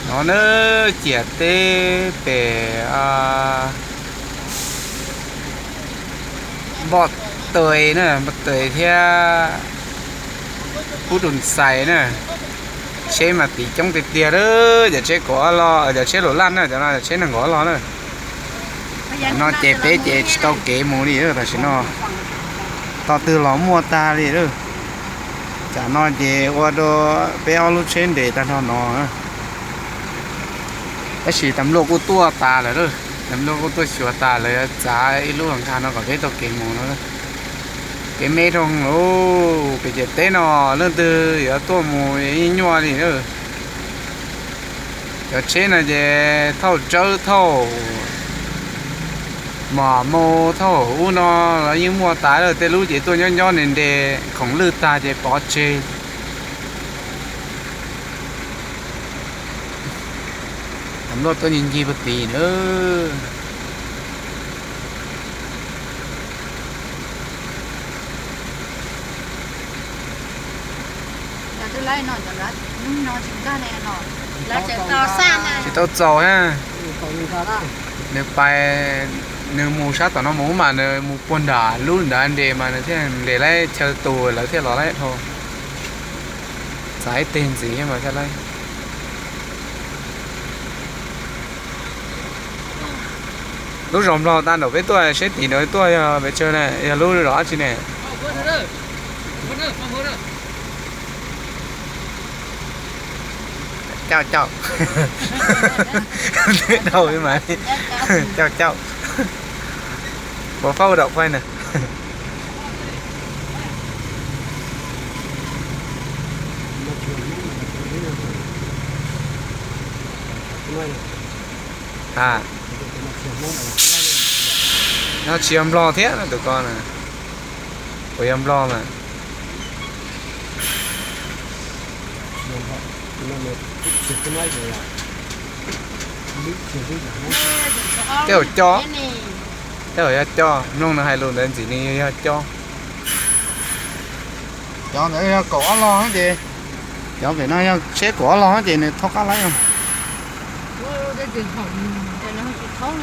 No na, ciam teb pem Npoj Tuas na, Npoj Tuas thiab Pub Dum Xais na. Tsheb mas tiv coob tiag tiag lawm, cov tsheb kaum ob log, cov tsheb lus laj na, cov no cov tsheb nees nkaum ob log na. No ces peb ces tsis tau kev mus li tam sim no, tog twg los muaj tag li lawm. Tsam no ces ua rau peb ob lub tsheb nres tag nrho no. Tab sis tas luaj kuj tuaj tas lawm, tas luaj kuj tuaj xyuas tas lawm, txav ib lub nkag no kom peb tau kev mus no. Kev me dhau lawm, pem ciam teb no leej twg yuav tuaj mus yeej nyuaj li lawm. Cov tsheb no ces thauj tsawb thauj mos mus thauj ub no los yeej muaj tas lawm, tej lub ces tuaj nyob nyob nres nres khoom lwj tag ces pov tseg. Tam luaj tuaj ncig ncig puag tid na. Tsis tau txaus na. Nws pais, nws mus sab tom no mus mas nws mus puag nram lub nrad nres mas nws thiaj nres laib chaw tus lawv thiaj los laib dhau. Txav ib teg ntxiv mas thiaj laib. Lub zos Nplog tag nraum peb tuaj seb tim nraud tuaj yog pes tsawg na, yog lub zos dab tsi ne? Cauj cauj. Dhau mas li. Cauj cauj. Puas faub dam phaij na? A, no tsis yog Nplog thiab no tus ko na. Puas yog Nplog mas? Tej zaum coj, tej zaum yog coj, mloog nws hais lus ntawd ntxim nws yog coj. Cov ntawd yog kaum ob log ces, cov pem no yog tsheb kaum ob log ces nws thaub qab laib os.